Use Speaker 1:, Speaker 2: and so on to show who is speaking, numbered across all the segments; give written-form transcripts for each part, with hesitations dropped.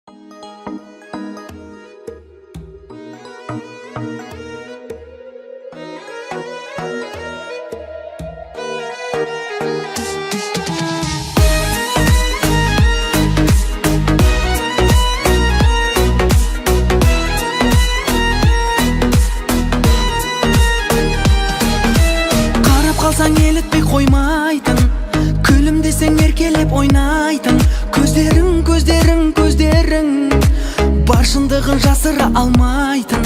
Speaker 1: Қарап қалсаң, елітпей қоймайтын, күлімдесең, еркелеп ойнайтын. Көздерің, көздерің, көздерің бар шындығын жасыра алмайтын,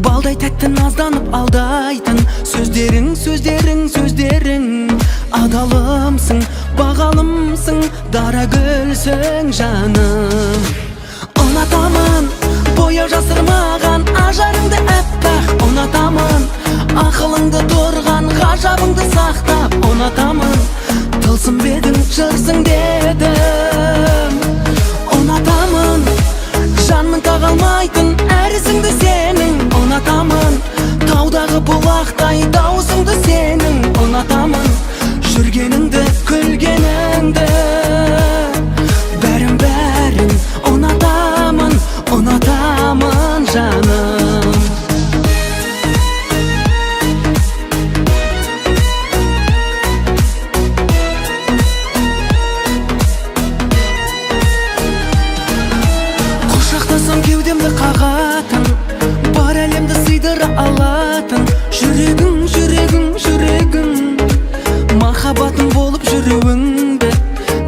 Speaker 1: балдай тәтті назданып алдайтын. Сөздерің, сөздерің, сөздерің, адалымсың, бағалымсың, дара гүлсің, жаным. Ұнатамын бояу жасырмаған ажарыңды, әппақ. Ұнатамын ақылыңды, тұрған ғажабыңды сақтап. Ұнатамын, тылсым бедің, жырсың дедім. Ұнатамын жанның таға алмайтын әр ісіңді сенің. Ұнатамын таудағы бұлақтай дауысыңды сенің. Ұнатамын жүргеніңді, күлгеніңді, бәрін, бәрін ұнатамын, ұнатамын, жаным. Құшақтасам, кеудемді қағатын, бар әлемді сыйдыра алатын жүрегің, жүрегің, жүрегің, махаббатым болып жүруіңді,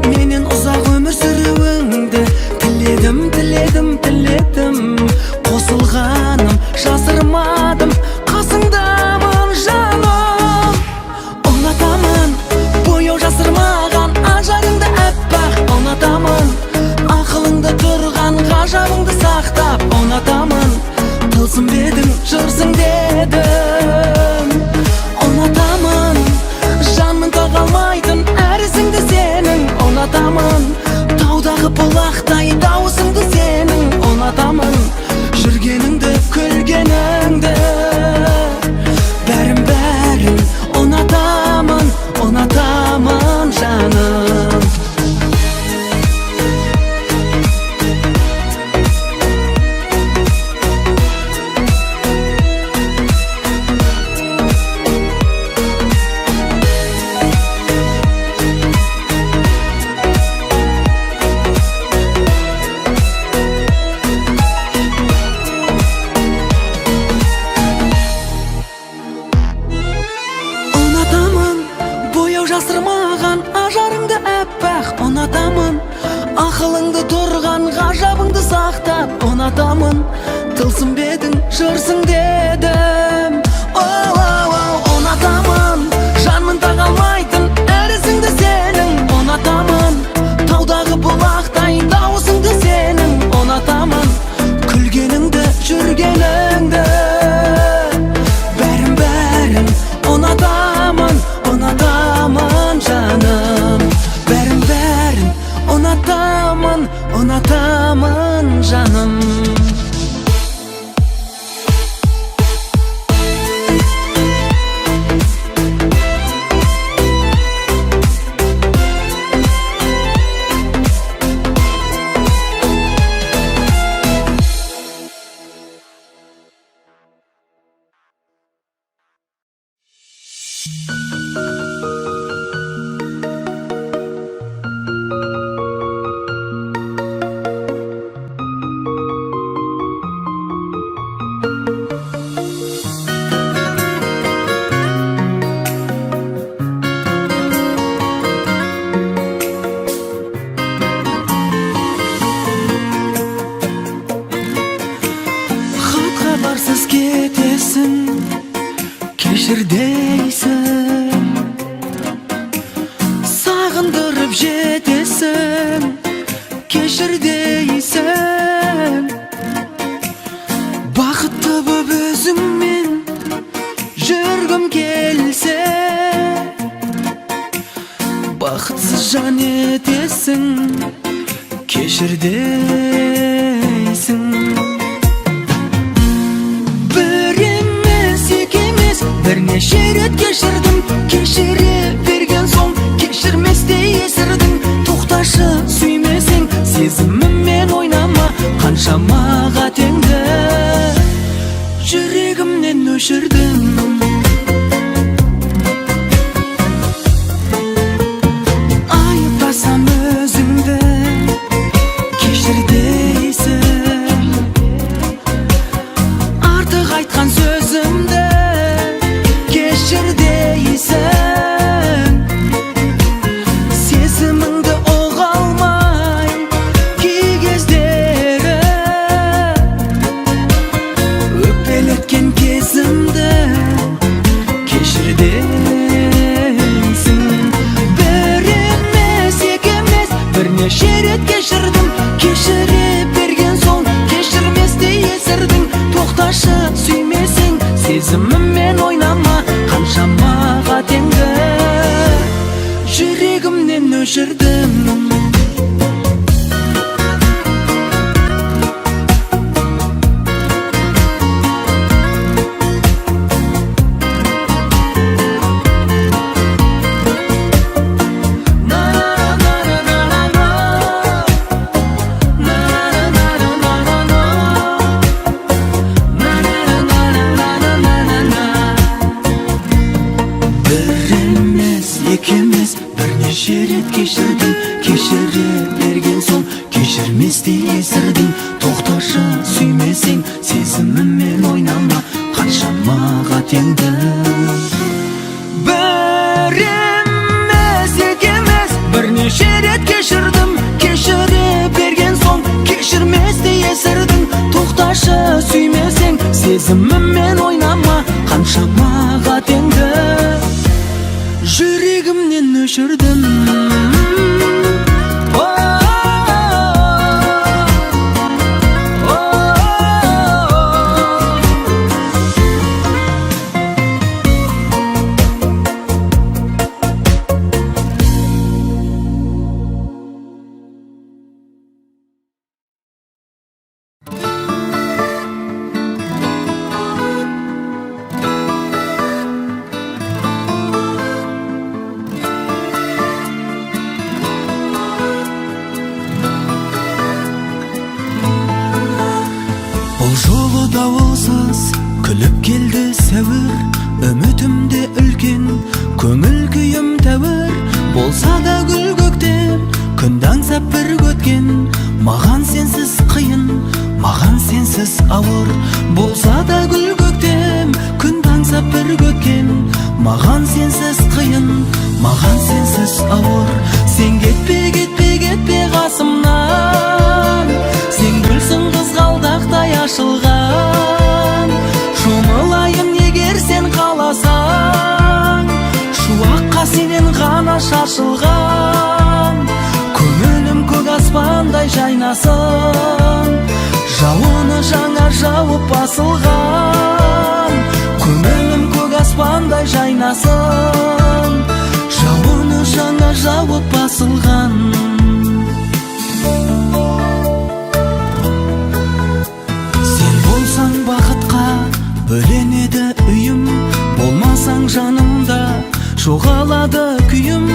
Speaker 1: менен ұзақ өмір сүруіңді тіледім, тіледім, тіледім. Қосылғаным жасырмадым, қасыңдамын, жаным. Ұнатамын бояу жасырмаған ажарыңды, әппақ. Ұнатамын ақылыңды, тұрған ғажабыңды сақтап. Ұнатамын, тылсым бедің, жырсың дедім. Ұнатамын жанның таға алмайтын әр ісіңді сенің. Ұнатамын таудағы бұлақтай дауысыңды сенің. Ұнатамын жүргеніңді, күлгеніңді, бәрін, бәрін ұнатамын, ұнатамын, жаным. Ұнатамын бояу жасырмаған ажарыңды, әппақ. Ұнатамын ақылыңды, тұрған ғажабыңды сақтап. Ұнатамын, тылсым бедің, жырсың дедім. Оу, ұнатамын жанның таға алмайтын әр ісіңді сенің. Ұнатамын таудағы бұлақтай дауысыңды сенің. Ұнатамын күлгеніңді, жүргеніңді, бәрін, бәрін ұнатамын, ұнатамын, жаным. Бәрін, бәрін ұнатамын, ұнатамын, жаным. Хат хабарсыз кетесің, кешір дейсің, сағындырып жетесің, кешір дейсің. Бақытты боп өзіңмен жүргім келсе, бақытсыз жан етесің, кешір дейсің. Бір емес, екі емес, бірнеше рет кешірдім. Кешіре берген соң кешірместей есірдің. Тоқташы, сүймесең, сезіміммен ойнама. кешірдім. Бір емес, екі емес, бірнеше рет кешірдім. Кешіре берген соң кешірместей есірдің. Тоқташы, сүймесең, сезіміммен ойнама, қаншама қатеңді. Бір емес, екі емес, бірнеше рет кешірдім. Кешіре берген соң кешірместей есірдің. Тоқташы, сүймесең, сезіміммен ойнама, қаншама қатеңді. Жүрегімнен өшірдім. О, о, о. Бұл жолы дауылсыз күліп келді сәуір. Үмітімде үлкен, көңіл күйім тәуір. Болса да гүл көктем, күнді аңсап бір өткен. Маған сенсіз қиын, маған сенсіз ауыр. Болса да гүл көктем, күнді аңсап бір өткен. Маған сенсіз қиын, маған сенсіз ауыр. Сен кетпе, кетпе, кетпе қасымнан. Сен гүлсің қызғалдақтай ашылған. Шомылайын егер сен қаласаң, шуаққа сенен ғана шашылған. Көңілім көк аспандай жайнасын, жауыны жаңа жауып басылған. Көңілім көк аспандай жайнасын, жауыны жаңа жауып басылған. Сен болсаң бақытқа бөленеді үйім, болмасаң жанымда жоғалады күйім.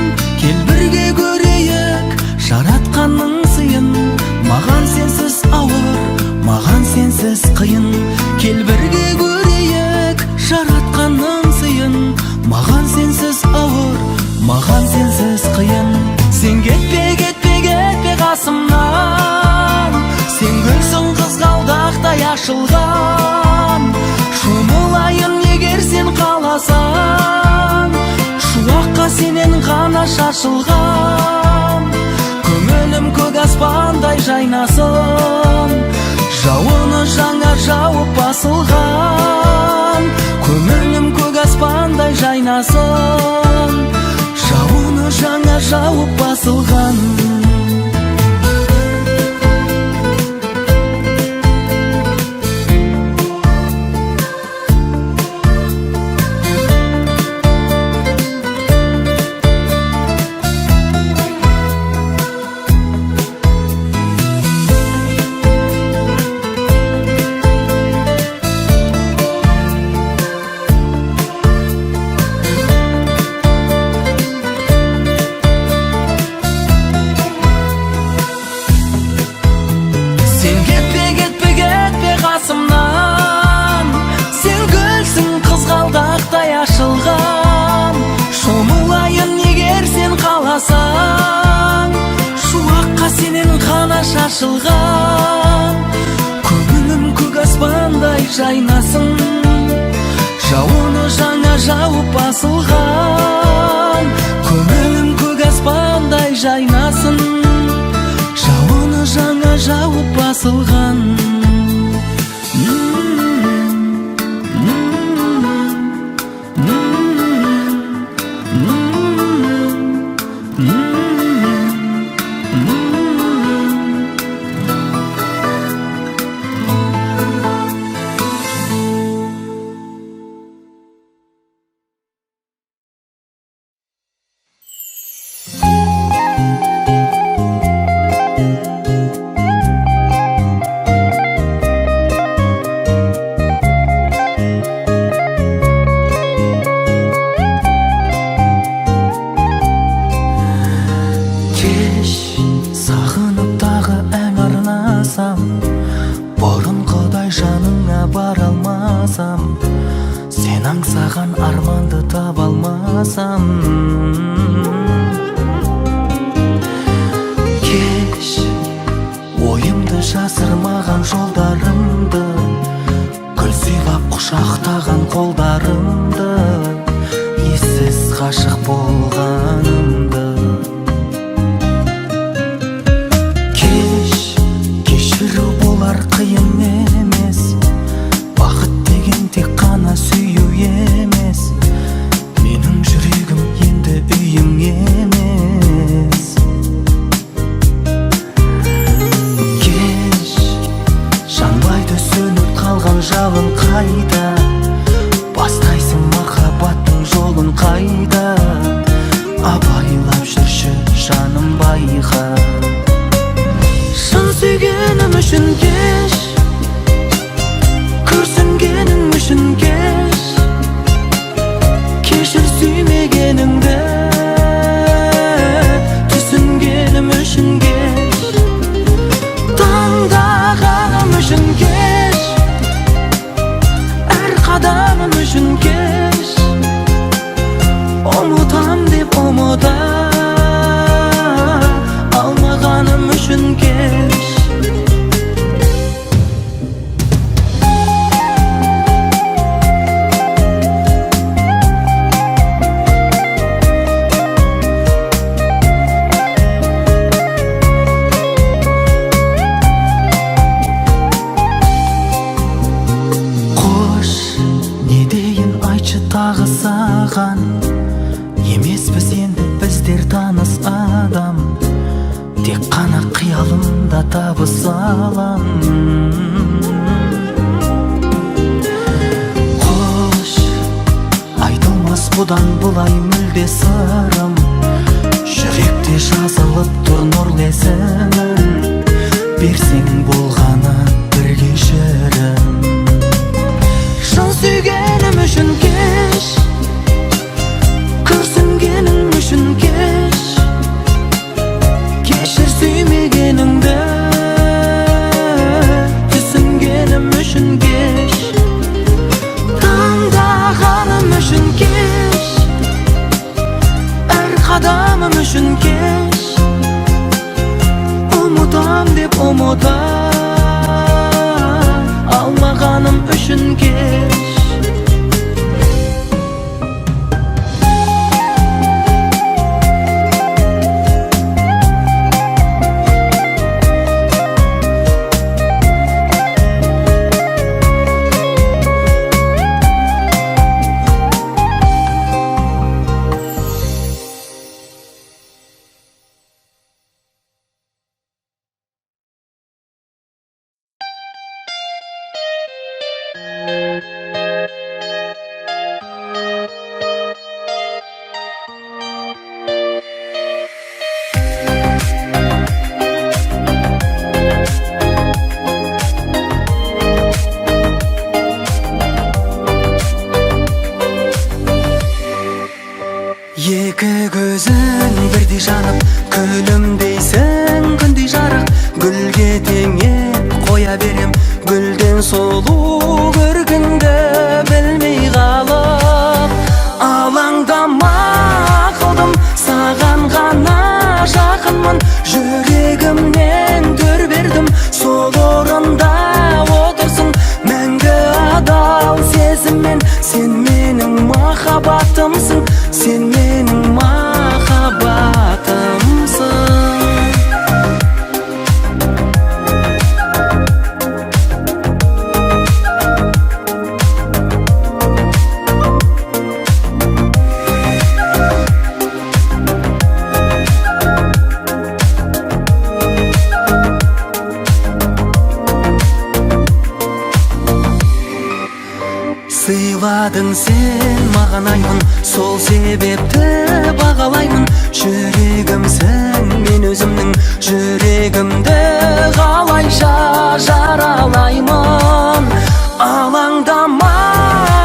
Speaker 1: Кел бірге көрейік жаратқанның сыйын. Маған сенсіз ауыр, маған сенсіз қиын. Кел бірге көрейік жаратқанның сыйын. Маған сенсіз ауыр, маған сенсіз қиын. Сен кетпе, кетпе, кетпе қасымнан. Сен гүлсің қызғалдақтай ашылған. Шомылайын егер сен қаласаң, шуаққа сенен ғана шашылған. Көңілім көк аспандай жайнасын, жауыны жаңа жауып басылған. Көңілім көк аспандай жайнасын, жауыны жаңа жауып басылған. Сен кетпе, кетпе, кетпе қасымнан. Сен гүлсің қызғалдақтай ашылған. Шомылайын егер сен қаласаң, шуаққа сенен ғана шашылған. Көңілім көк аспандай жайнасын, жауыны жаңа жауып басылған. Көңілім көк аспандай жайнасын, жауыны жаңа жауып басылған. Жасырмаған жолдарымды, гүл сыйлап құшақтаған қолдарымды, ессіз ғашық болғанымды. Кеш, кешіру болар қиын емес. Бақыт деген тек қана сүю емес. Менің жүрегім енді үйің емес. Кеш, жанбайды сөніп қалған жалын қайда? Бастайсың махаббаттың жолын қайда? Абайлап жүрші, жаным, байқа. Шын сүйгенім үшін кеш, күрсінгенім үшін кеш. Кешір сүймегенімді, түсінгенім үшін кеш. Таңдағаным үшін кеш, әр қадамым үшін кеш. Ұмытам деп ұмыта алмағаным үшін кеш. Қош, не дейін, айтшы тағы саған? Емеспіз енді біздер таныс адам. Тек қана қиялымда табыса алам. Қош, айтылмас бұдан бұлай мүлде сырым. Жүректе жазылып тұр нұрлы есімің. Берсең болғаны бір кешірім. Шын сүйгенім үшін кеш, күрсінгенім үшін кеш. Кешір сүймегеніңді, түсінгенім үшін кеш. Таңдағаным үшін кеш, әр қадамым үшін кеш. Ұмытам деп ұмыта алмағаным үшін кеш. Екі көзің бірдей жанып, күлімдейсің күндей жарық. Гүлге теңеп қоя берем, гүлден сұлу көркіңді білмей қалып. Алаңдама, ақылдым, саған ғана жақынмын. Жүрегімнен төр бердім, сол орында отырсың. Мәңгі адал сезіммен, сен менің махаббатымсың. Сен менің махаббатымсың. Сыйладың сен маған айбын, сол себепті бағалаймын. Жүрегімсің, мен өзімнің жүрегімді қалайша жаралаймын? Алаңдама,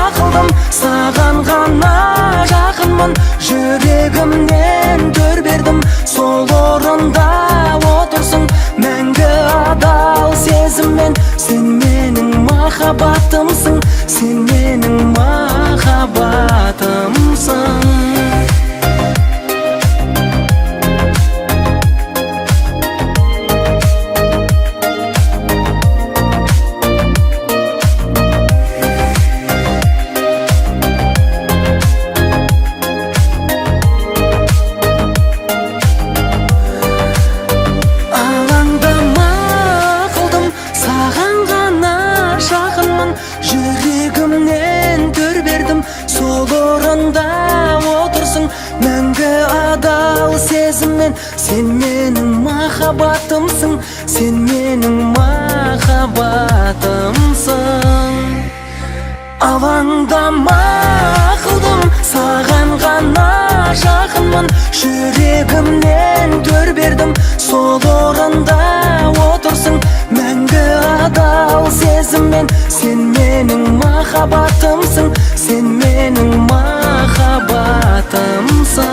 Speaker 1: ақылдым, саған ғана жақынмын. Жүрегімнен төр бердім, сол орында отырсың. Мәңгі адал сезіммен, сен менің махаббатымсың. Сен менің махаббатымсың. сезіммен. Сен менің махаббатымсың, сен менің махаббатымсың. Алаңдама ақылдым, саған ғана жақынмын. Жүрегімнен төр бердім, сол орында отырсың. Мәңгі адал сезіммен. Сен менің махаббатымсың, сен менің махаббатымсың.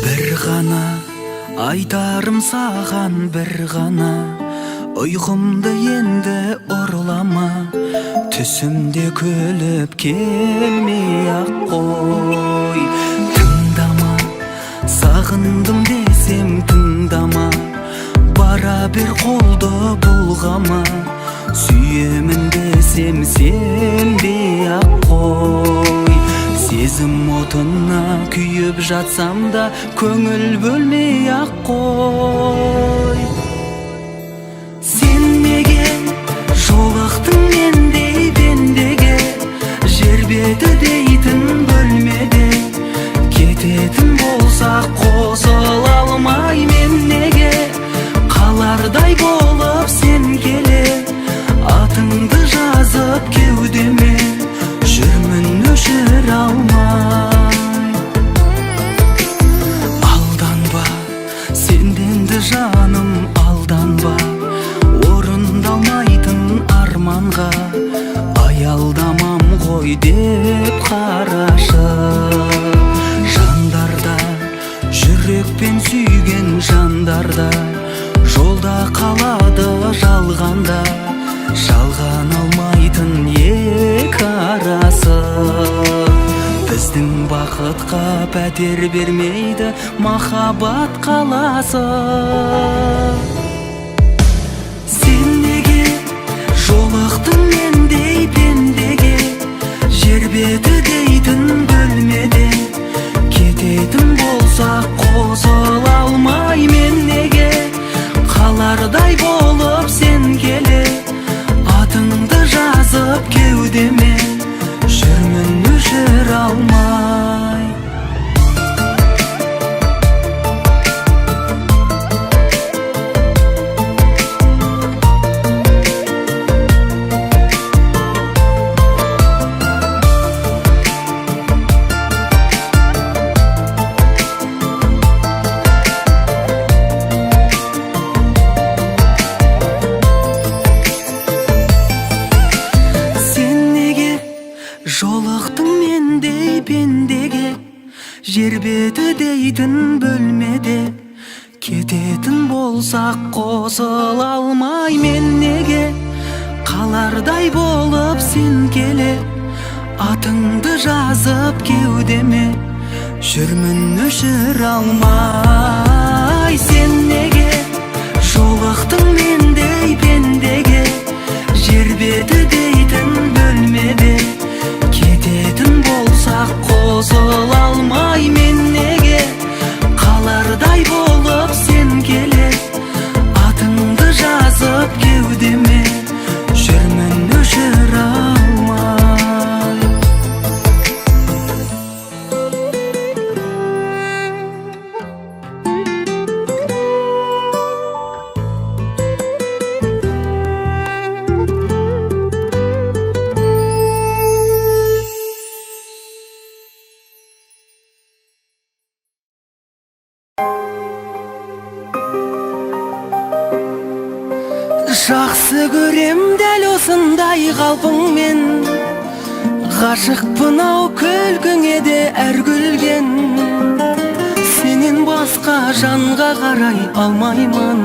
Speaker 1: Бір ғана айтарым саған, бір ғана, ұйқымды енді ұрлама. Түсімде күліп келмей ақ қой. Тыңдама, сағындым десем, тыңдама. Бара бер, қолды бұлғама. Сүйемін десем, сенбей ақ қой. Сезім отына күйіп жатсам да, көңіл бөлмей ақ қой. Сен неге жолықтың мендей пендеге? Жер беті дейтін бөлмеде кететін болсақ, қосыла алмай мен неге қалардай болып сен келе, атыңды жазып кеудеме жүрмін өшіре алмай. Алданба сенденді, жаным, алданба. Орындалмайтын арманға аялдамам ғой деп қарашы. Жандарда, жүрекпен сүйген жандарда, жолда қалады жалғанда жалған алмайтын екі арасы. Біздің бақытқа пәтер бермейді махаббат қаласы. Сен неге жолықтың мендей пендеге? Жер беті дейтін бөлмеде кететін болсақ, қосыла алмай мен неге қалардай болып сен келе, атыңды жазып кеудеме жүрмін өшіре алмай. Сен неге жолықтың мендей пендеге? Жер беті дейтін бөлмеде кететін болсақ, қосыла алмай мен неге қалардай болып сен келе, атыңды жазып кеудеме жүрмін өшіре алмай. Сен неге жолықтың мендей пендеге? Жер беті дейтін бөлмеде кететін болсақ, қосыла алмай мен неге қалардай болып сен келе, атыңды жазып кеудеме жүрмін өшіре алмай. Жақсы көрем дәл осындай қалпыңмен. Ғашықпын ау күлкіңе де әр күлген. Сенен Сенен басқа жанға қарай алмаймын.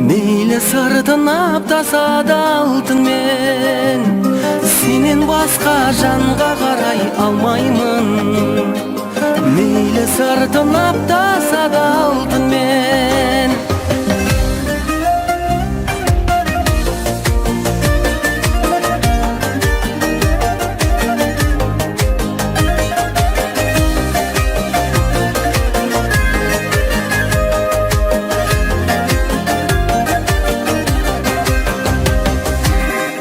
Speaker 1: Мейлі сыртын аптаса да алтынмен. Сенен басқа жанға қарай алмаймын. Мейлі сыртын аптаса да алтынмен.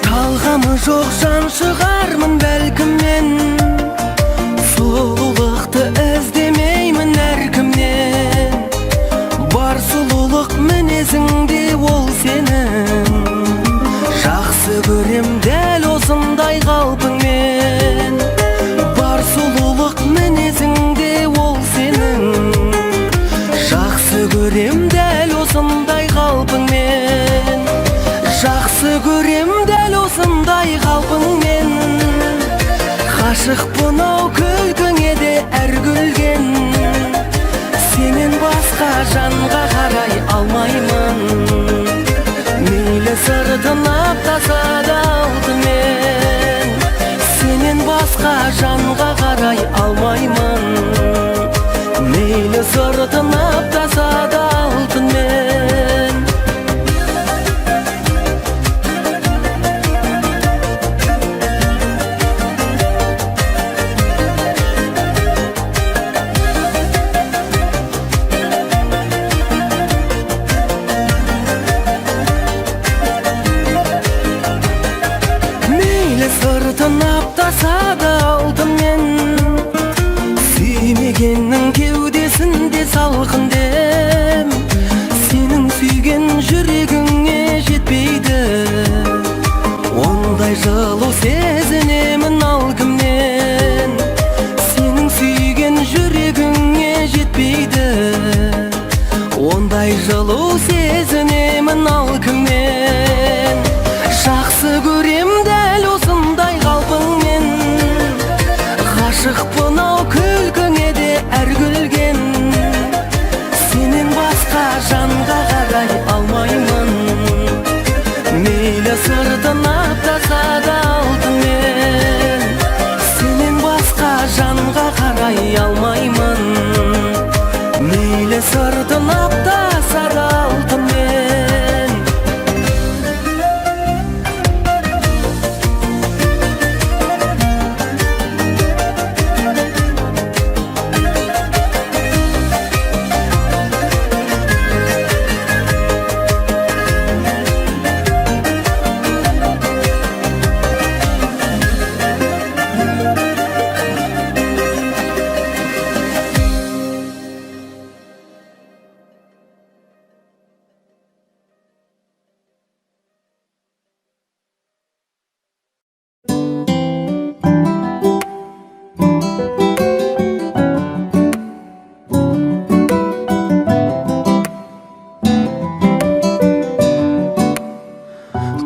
Speaker 1: Талғамы жоқ жан шығармын бәлкім мен. Сұлулықты іздемеймін әркімнен. Бар сұлулық мінезіңде ол сенің. Жақсы көрем дәл осындай қалпыңмен. Бар сұлулық мінезіңде ол сенің. Жақсы көрем дәл осындай қалпыңмен. Жақсы көрем дәл осындай қалпыңмен. Ғашықпын ау күлкіңе де әр күлген. Сенен басқа жанға қарай алмаймын. Мейлі сыртын аптаса да алтынмен. Сенен басқа жанға қарай алмаймын. Мейлі сыртын аптаса да алтынмен. Мейлі сыртын аптаса да алтынмен. Сүймегеннің кеудесінде салқын дем. Сенің сүйген жүрегіңе жетпейді. Ондай жылу сезінемін ал кімнен. Сенің сүйген жүрегіңе жетпейді. Ондай жылу сезінемін ал кімнен. Жақсы көрем дәл осындай қалпыңмен. Ғашықпын ау күлкіңе де әр күлген. Сенен басқа жанға қарай алмаймын. Мейлі сыртын аптаса да алтынмен. Сенен басқа жанға қарай алмаймын. Мейлі сыртын аптаса да алтынмен.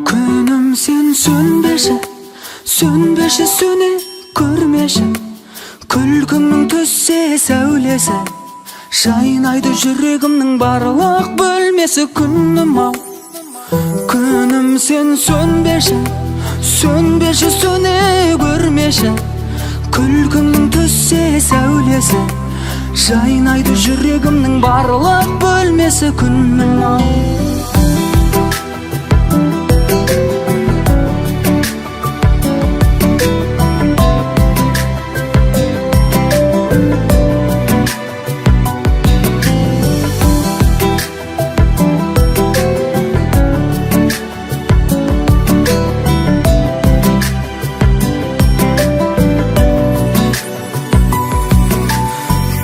Speaker 2: Күнім сен сөнбеші, сөнбеші, сөне көрмеші. Күлкіңнің түссе сәулесі, жайнайды жүрегімнің барлық бөлмесі. Күнім ау, күнім сен сөнбеші, сөнбеші, сөне көрмеші. Күлкіңнің түссе сәулесі, жайнайды жүрегімнің барлық бөлмесі. Күнім ау.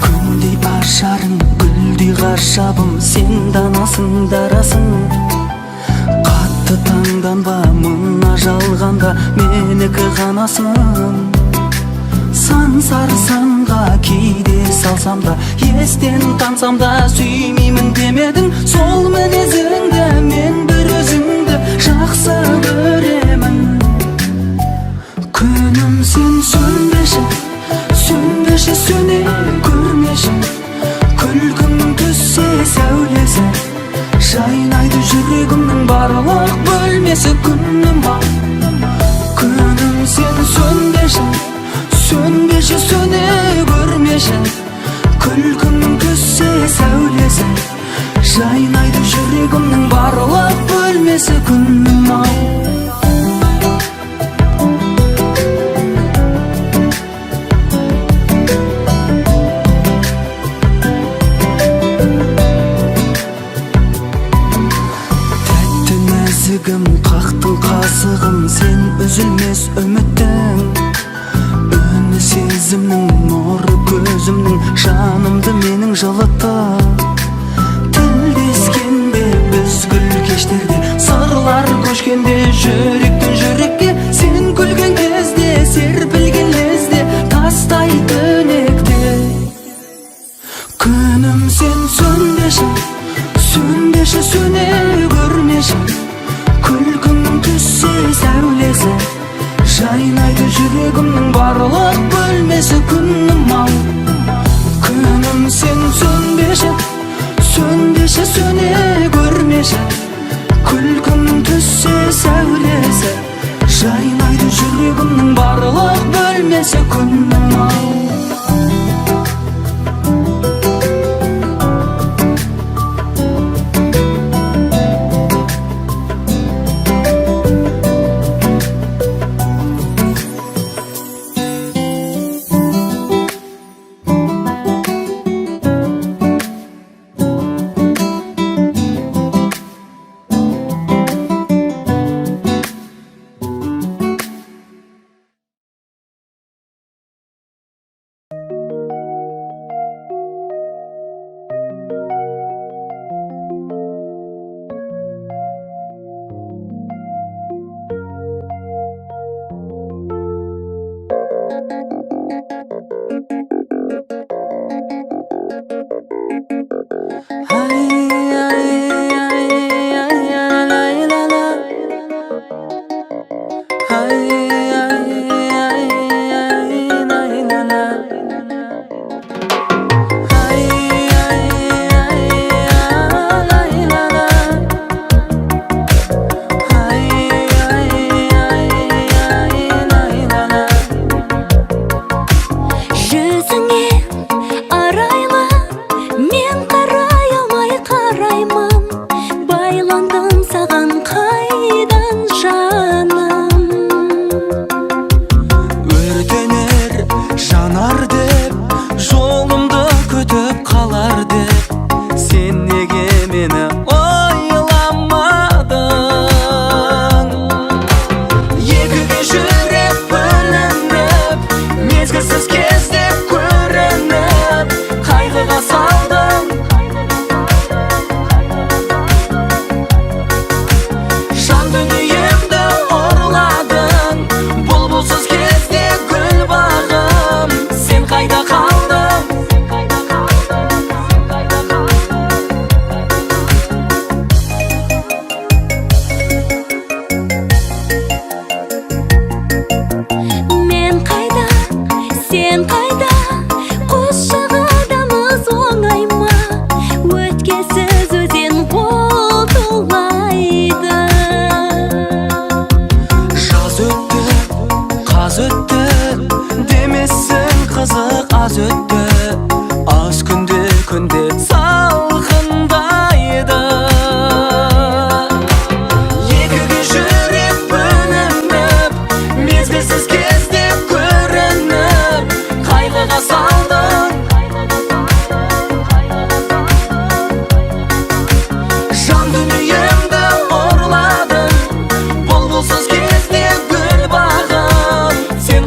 Speaker 2: Күндей ажарың, гүлдей ғажабым, сен данасың, дарасың. Қатты таңданба мына жалғанда, менікі ғанасың. Сан сарсаңға кейде салсам да, естен тансам да, сүймеймін демедің. Сол мінезіңді мен бір өзіңді жақсы көремін. Күнім сен сөнбеші, сөнбеші, сөне көрмеші. бөлмесі. Күнім ау, күнім, сен сөнбеші, сөнбеші, сөне көрмеші. Күлкіңнің түссе сәулесі, жайнайды жүрегімнің барлық бөлмесі. Күнім ау. Тәтті нәзігім, қақтың қазығын, сен үзілмес үміттің үні, сезімнің нұры, көзімнің жанымды менің жылытты. Тілдескенде біз гүл кештерде, сырлар көшкенде жүректен жүрекке, сен күлген кезде, серпілген лезде тастай түнекте. Күнім, сен сөнбеші, сөнбеші, сөне көрмеші. Күлкіңнің түссе сәулесі, жайнайды жүрегімнің барлық бөлмесі. Күнім ау, күнім, сен сөнбеші, сөнбеші, сөне көрмеші. Күлкіңнің түссе сәулесі, жайнайды жүрегімнің барлық бөлмесі. Күнім ау.
Speaker 3: Жүзіңе арайлы мен қарай алмай қараймын, байландым саған қайдан, жаным?
Speaker 2: Өртенер жанар деп, жолымды күтіп қалар деп, сен неге мені ойламадың? Екіге жүрек бөлініп, мезгілсіз кезде көрініп, қайғыға салдың. Жан дүниемді ұрладың, бұлбұлсыз кезде гүл бағым, сен қайда қалдың?
Speaker 3: Мен қайда, сен қайда, қос жағадамыз оңай ма? Өткесіз өзен ол тулайды.
Speaker 2: Жаз өтті, қаз өтті демессің, қызық аз өтті, аз күнде күнде салқындайды. Екіге жүрек бөлініп, мезгілсіз кезде көрініп, қайғыға салдың. Жан дүниемді ұрладың, бұлбұлсыз кезде гүл бағым, сен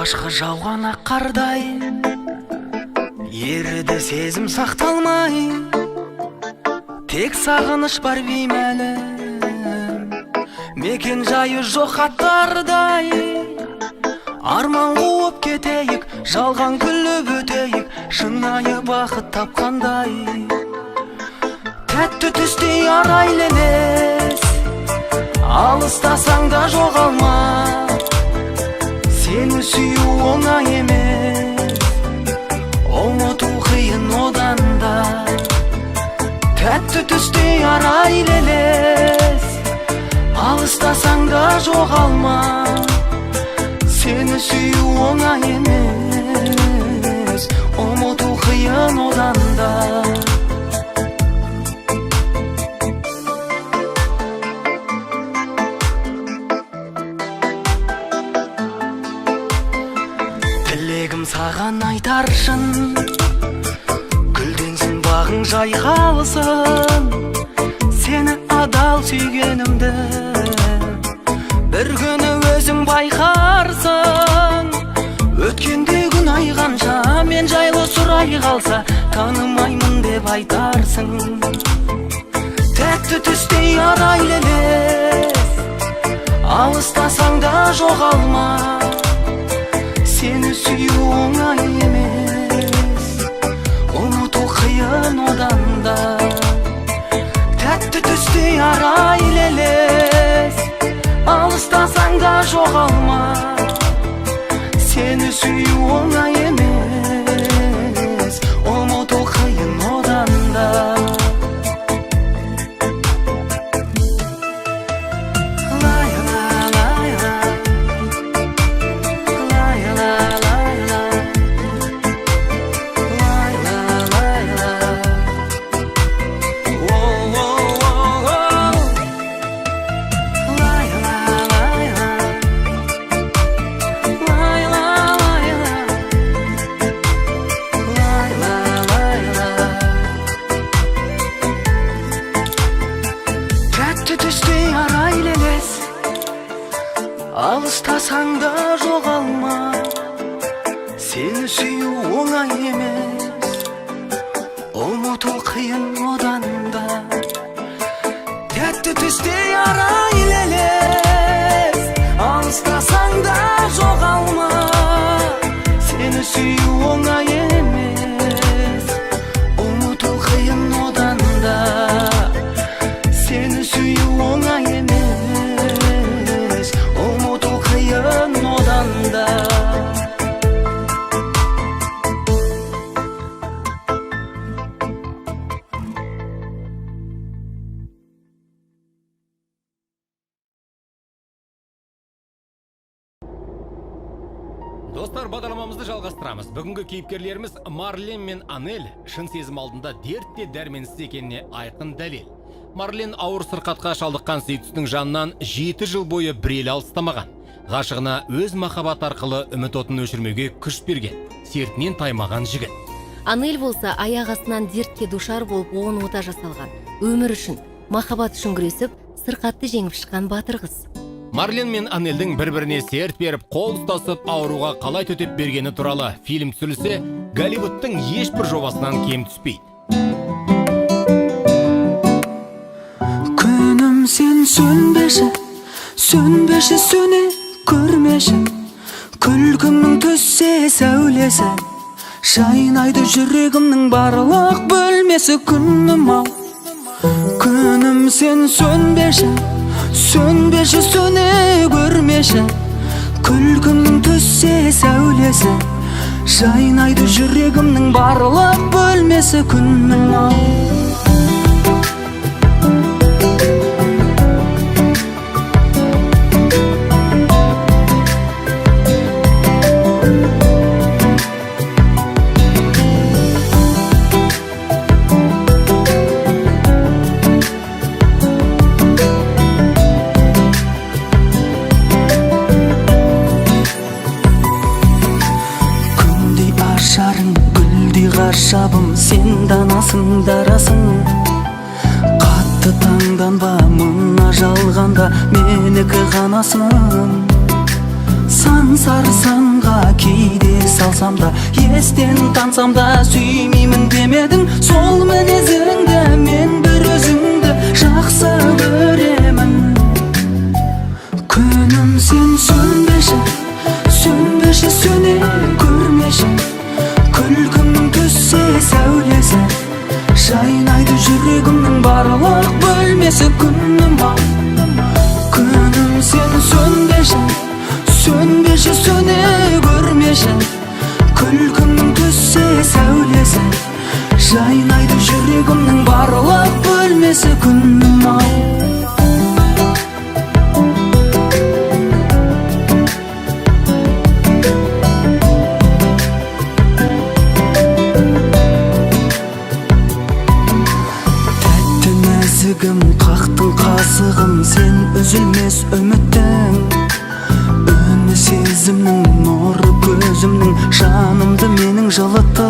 Speaker 2: Алғашқы жауған ақ қардай еріді сезім сақталмай, тек сағыныш бар беймәлім, мекен жайы жоқ хаттардай. Арман қуып кетейік, жалған күліп өтейік, шынайы бақыт тапқандай. Тәтті түстей арайлы елес, алыстасаң да жоғалма. Сені сүю оңай емес, ұмыту қиын одан да. Тәтті түстей арайлы елес, алыстасаң да жоғалма. Сені сүю оңай емес, ұмыту қиын одан да. Тілегім саған айтар шын, гүлденсін бағың жайқалсын. Сені адал сүйгенімді бір күні өзің байқарсың. Өткенде күн айғанша мен жайлы сұрай қалса, танымаймын деп айтарсың. Тәтті түстей арайлы елес, алыстасаң да жоғалма. Сені сүю оңай емес, ұмыту қиын одан да. Тәтті түстей арайлы елес, алыстасаң да жоғалма. Сені сүю оңай емес, ұмыту қиын одан да. Тәтті түстей арайлы елес, алыстасаң да жоғалма. Сені сүю оңай емес, ұмыту қиын одан да. Тәтті түстей арайлы елес, алыстасаң да жоғалма. Сені сүю оңай емес, ұмыту қиын одан да. Сені сүю оңай емес, ұмыту қиын одан да.
Speaker 4: Достар, бағдарламамызды жалғастырамыз. Бүгінгі кейіпкерлеріміз Марлен мен Анель шын сезім алдында дертте дәрменсіз екеніне айқын дәлел. Марлен ауыр сырқатқа шалдыққан сүйіктісінің жанынан 7 жыл бойы бір елі алыстамаған. Ғашығына өз махаббаты арқылы үміт отын өшірмеуге күш берген, сертінен таймаған жігіт.
Speaker 3: Анель болса аяқ астынан дертке душар болып 10 ота жасалған. Өмір үшін, махаббат үшін күресіп, сырқатты жеңіп шыққан батыр қыз.
Speaker 4: Марлен мен Анельдің бір-біріне серт беріп, қол ұстасып ауруға қалай төтеп бергені туралы фильм түсірілсе, Голливудтың ешбір жобасынан кем түспейді.
Speaker 2: Күнім сен сөнбеші, сөнбеші, сөне көрмеші. Күлкімнің түссе сәулесі, жайнайды жүрегімнің барлық бөлмесі. Күнім ау, күнім сен сөнбеші, сөнбеші, сөне көрмеші. Күлкімнің түссе сәулесі, жайнайды жүрегімнің барлық бөлмесі. Күнім ау. Күндей ажарың, гүлдей ғажабым, сен данасың, дарасың. Қатты таңданба мына жалғанда, менікі ғанасың. Сан сарсаңға кейде салсам да, естен тансам да, сүймеймін демедің. Сол мінезіңді мен бір өзіңді жақсы көремін. Күнім, сен сөнбеші, сөнбеші, сөне көрмеші. Күлкің түссе сәулесі, жайнайды жүрегімнің барлық бөлмесі. Күнім ау, күнім, сен сөнбеші, сөнбеші, сөне көрмеші. Күлкің түссе сәулесі, жайнайды жүрегімнің барлық бөлмесі. Күнім ау. Тәтті нәзігім, қақтың қасығым, сен үзілмес үміттің үні, сезімнің нұры, көзімнің жанымды менің жылытты.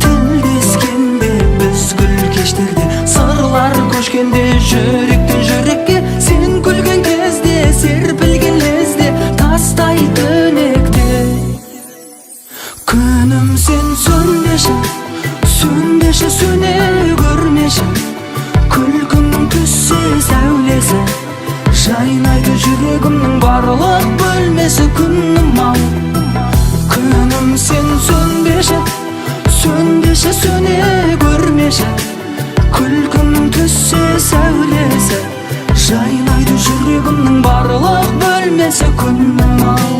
Speaker 2: Тілдескенде біз гүл кештерде, сырлар көшкенде жүректен жүрекке, сен күлген кезде, серпілген лезде тастай түнекте. Күнім, сен сөнбеші, сөнбеші, сөне көрмеші. Күлкің түссе сәулесі, жайнайды жүрегімнің барлық бөлмесі. Күнім ау, күнім, сен сөнбеші, сөнбеші, сөне көрмеші. Күлкің түссе сәулесі, жайнайды жүрегімнің барлық бөлмесі. Күнім ау.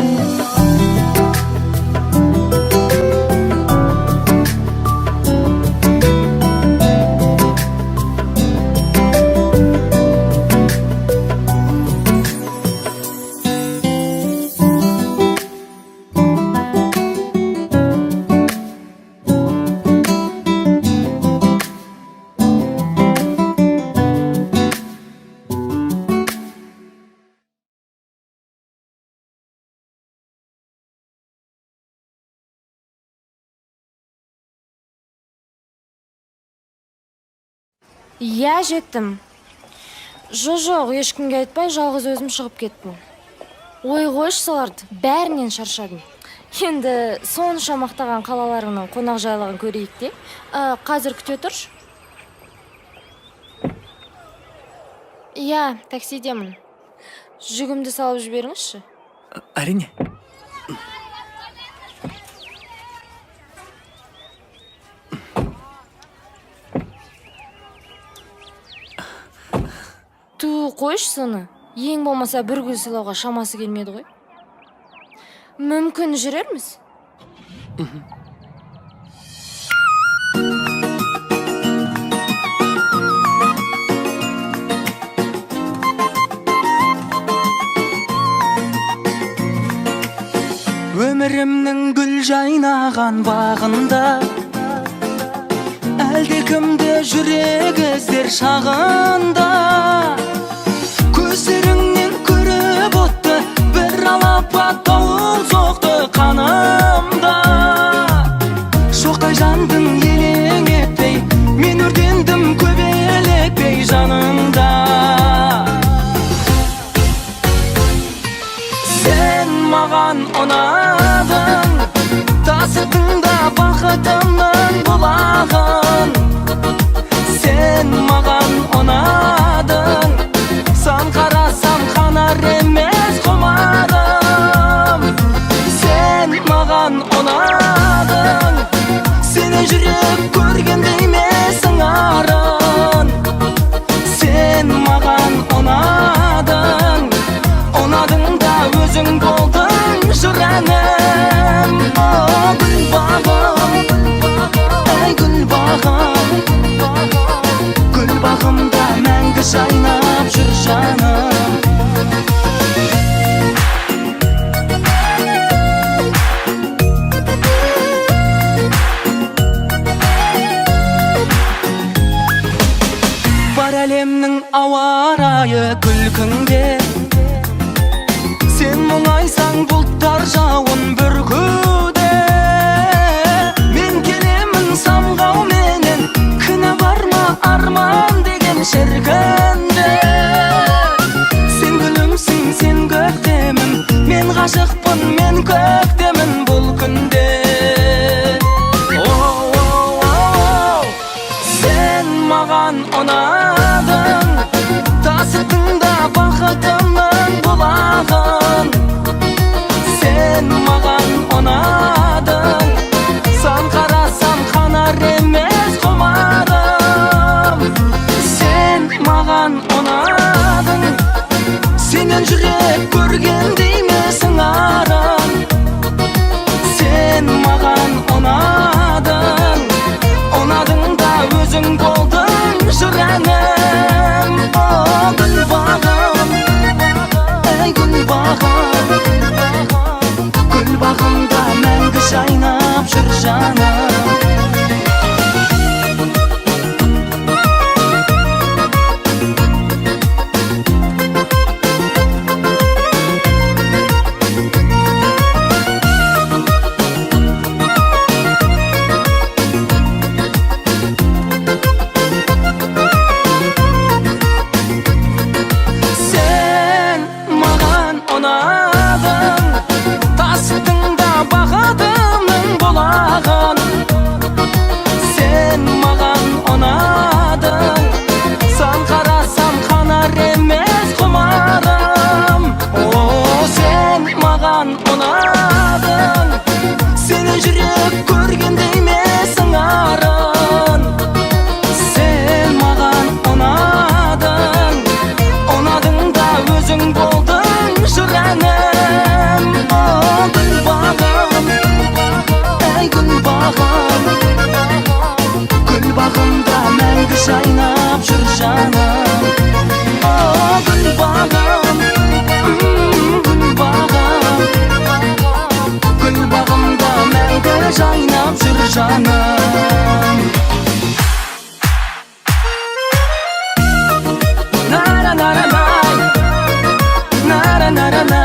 Speaker 5: Иә, жеттім. Жоқ, ешкімге айтпай жалғыз өзім шығып кеттім. Ой, қойшы соларды, бәрінен шаршадым. Енді сонша мақтаған қалаларыңның қонақжайлығын көрейік те. Қазір күте тұршы. Иә, таксидемін. Жүгімді салып жіберіңізші.
Speaker 1: Әрине.
Speaker 5: Ту, қойшы соны. Ең болмаса бір гүл сыйлауға шамасы келмеді ғой. Мүмкін, жүрерміз?
Speaker 2: Өмірімнің гүл жайнаған бағында әлдекімді жүрек іздер шағында, көздеріңнен көріп отты бір алапат дауыл соқты қанымда. Шоқтай жандың елең етпей, мен өртендім көбелектей жаныңда. Сен маған ұнадың, тасыдың да бақытымның бұлағын. Сен маған ұнадың, сан қарасам қанар емес құмарым. Сен маған ұнадың, сені жүрек көргендей емес сыңарын. Сен маған ұнадың, ұнадың да өзің болдың жыр әнім. О, гүл бағым, әй гүл бағым, гүл бағымда мәңгі жайнап жүр жаным. Бар әлемнің ауа райы күлкіңде, сен мұңайсаң бұлттар жауын бүркуде. Мен келемін самғауменен, кінә бар ма арман деген шіркінде. Сен гүлімсің, сен көктемім, мен ғашық жаным. Сен маған ұнадың, тастың да бақытымның бұлағын. Сен маған ұнадың, сан қарасам қанар емес құмарым. О, сен маған ұнадың, сені жүрек көргенде емес сыңарын. Сен маған ұнадың, ұнадың да өзің болдың жыр әнім. О, гүл бағым, әй гүл бағым, гүл бағымда мәңгі жайнап жүр жаным. О, гүл бағым, гүл бағым, гүл бағымда мәңгі жайнап жүр жаным. На-на-на-на-на, на-на-на-на-на.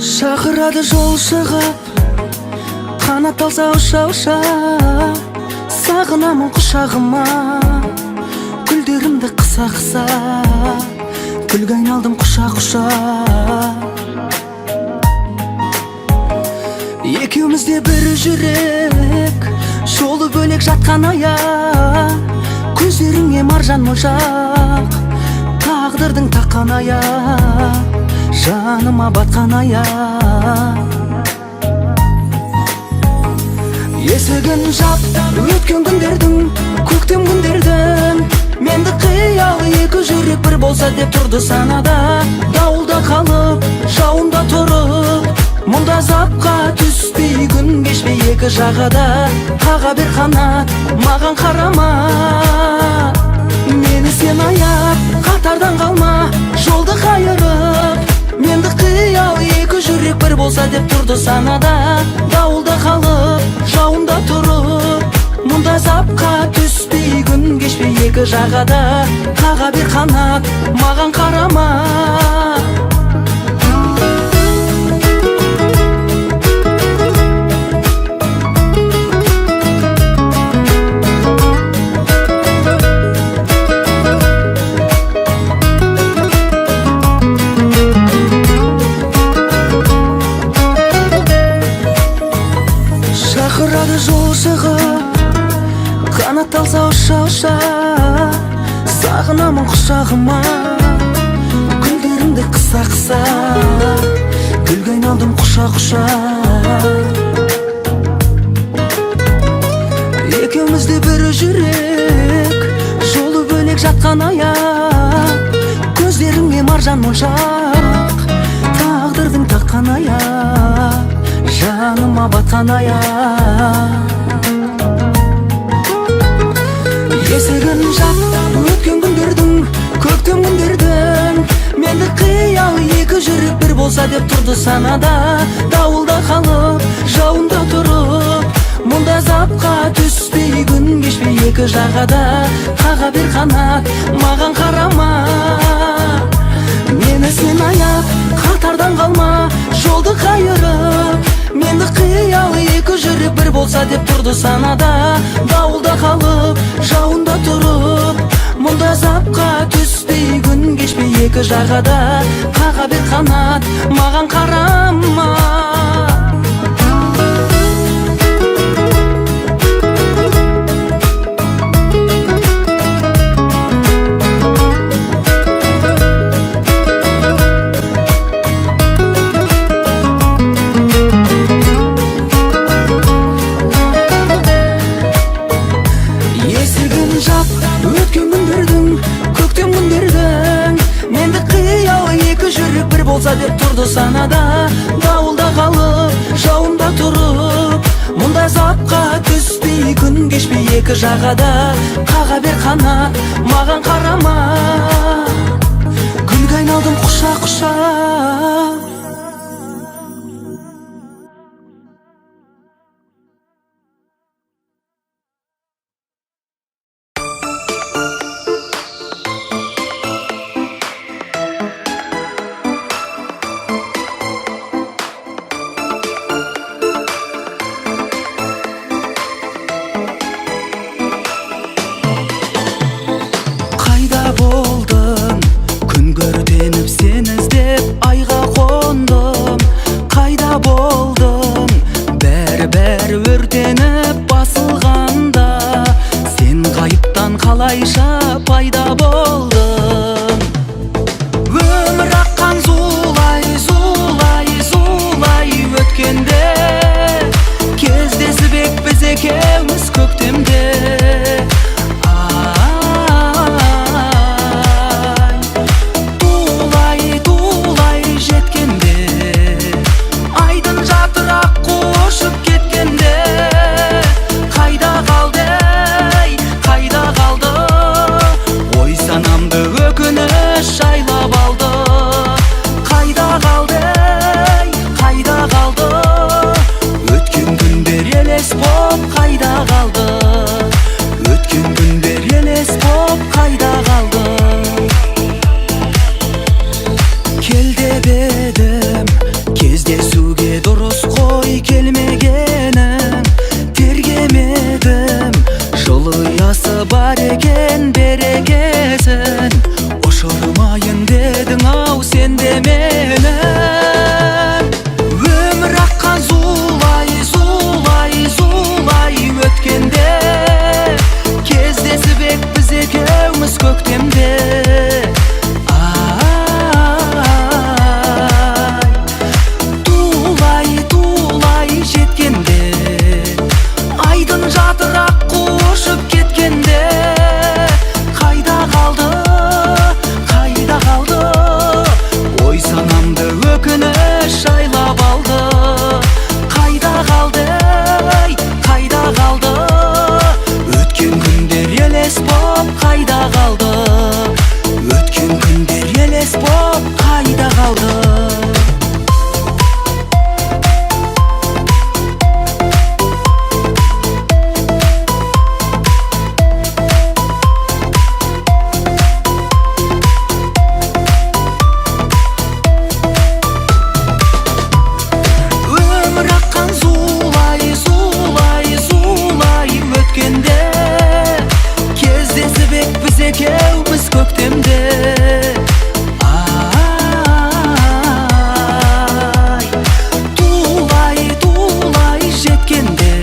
Speaker 2: Шақырады жол шығып, қанат алса ұша ұша, сағынамын құшағыма, гүлдерімді қыса қыса, гүлге айналдым құша құша. Екеумізде бір жүрек, жолы бөлек жатқан аяқ, көздеріңе маржан моншақ, тағдырдың таққан аяқ, жаныма батқан аяқ. Есігін жап, өткен күндердің, көктем күндердің, менді қиял екі жүрек бір болса деп тұрды санада. Дауылда қалып, жауында тұрып, мұнда запқа түспей күн кешпей екі жағада. Қаға бер қанат, маған қарама, мені сен аяп, қатардан қалма, жолды қайырып. Менді қиял екі жүрек бір болса деп тұрды санада. Дауылда қалып, жауында тұрып, мұнда запқа түспей күн кешпей екі жағада. Қаға бер қанат, маған қарама. Шақырады жол шығып, қанат алса ұша ұша, сағынамын құшағыма, гүлдерімді қыса қыса, гүлге айналдым құша құша. Екеумізде бір жүрек, жолы бөлек жатқан аяқ, көздеріңе маржан моншақ, тағдырдың таққан аяқ, жаныма батқан аяқ. Есігін жап, өткен күндердің, көктем күндердің, менді қиял екі жүрек бір болса деп тұрды санада. Дауылда қалып, жауында тұрып, мұнда запқа түспей күн кешпей екі жағада. Қаға бер қанат, маған қарама, мені сен аяп, қатардан қалма, жолды қайырып. Менді қиял екі жүрек бір болса деп тұрды санада. Дауылда қалып, жауында тұрып, мұнда запқа түспей күн кешпей екі жағада. Қаға бер қанат, маған қарама. Болса деп тұрды санада. Дауылда қалып, жауында тұрып, мұндай запқа түспей, күн кешпей екі жағада. Қаға бер қанат, маған қарама, күлге айналдым құша құша. Қайда болдың? Күн көрденіп сені іздеп айға қондым. Қайда болдың? Бәрі-бәрі өртеніп басылғанда, сен ғайыптан қалайша пайда болдың? Өмір аққан зулай, зулай, зулай өткенде, кездесіп ек біз екеуміз көктемде. Ай, тулай, тулай жеткенде, айдын жатыр аққу ұшып кеткенде. Қайда қалды, ей, қайда қалды? Ой санамды өкініш жайлап алды. Қайда қалды, ей, қайда қалды? Өткен күндер елес боп қайда қалды? Өткен күндер елес боп қайда қалды? Кел деп едім кездесуге, дұрыс қой келмегенің. Тергемедім, жылы ұясы бар екен берекесін. Ұшырмайын дедің ау сен де мені. Өмір аққан зулай, зулай, зулай өткенде, кездесіп ек біз екеуміз көктемде. Ай, тулай, тулай жеткенде, айдын жатыр аққу ұшып кеткенде. Қайда қалды, қайда қалды? Ой санамды өкініш жайлап алды. Қайда қалды, ей, қайда қалды? Өткен күндер елес боп қайда қалды? Өткен күндер елес боп қайда қалды? Өмір аққан зулай, зулай, зулай өткенде, кездесіп ек біз екеуміз көктемде. Ай, тулай, тулай жеткенде,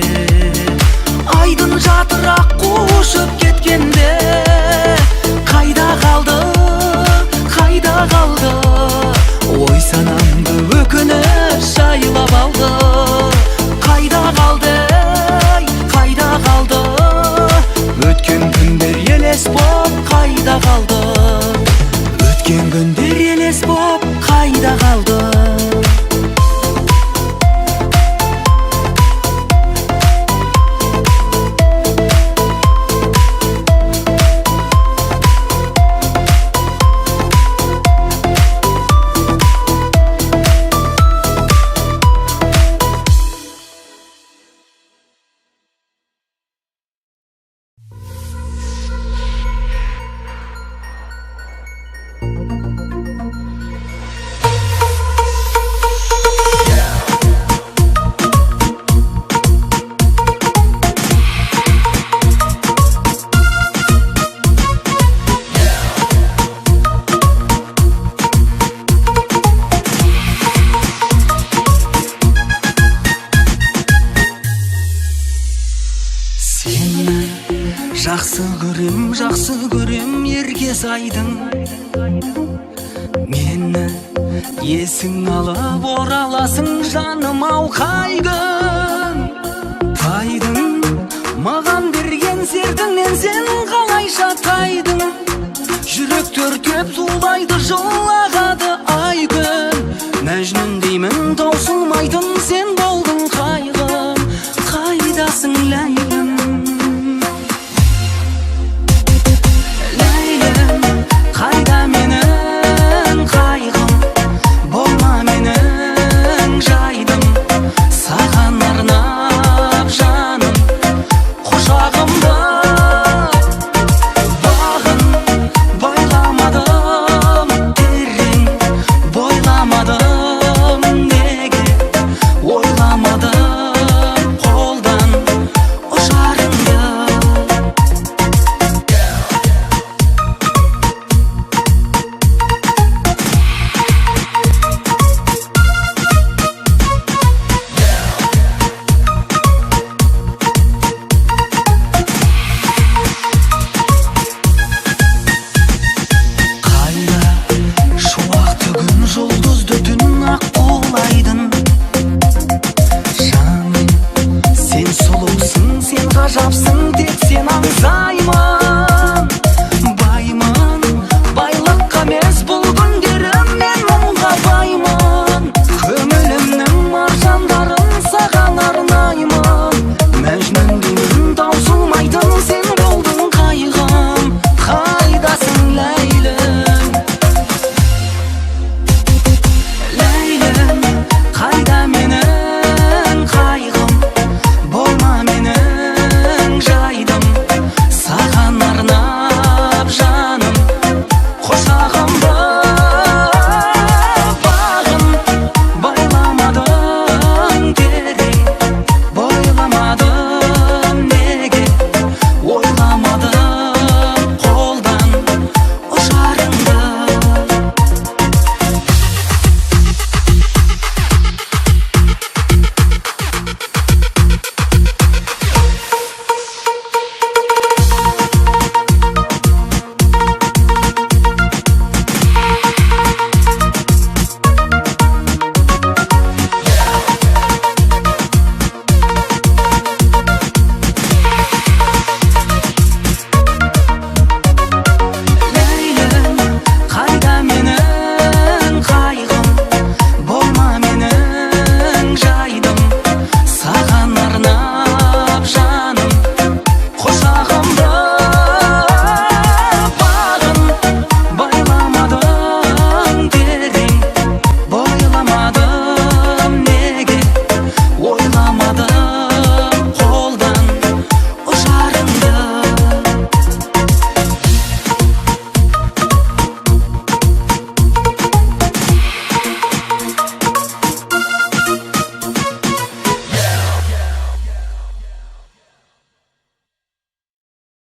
Speaker 2: айдын жатыр аққу ұшып кеткенде. Қайда қалды, қайда қалды? Ой санамды өкініш жайлап алды. Қайда қалды, ей, қайда қалды? Өткен күндер елес боп қайда қалды? Өткен күндер елес боп қайда қалды? Сені жақсы көрем, жақсы көрем, ерке сайдың. Мені есің алып ораласың, жаным ау, қай күн тайдың? Маған берген сертіңнен сен қалайша тайдың? Жүрек өртеп зулайды, жылағады ай күн. Ойламадым, неге ойламадым қолдан ұшарыңды. Қайда шуақты күн, жұлдыз?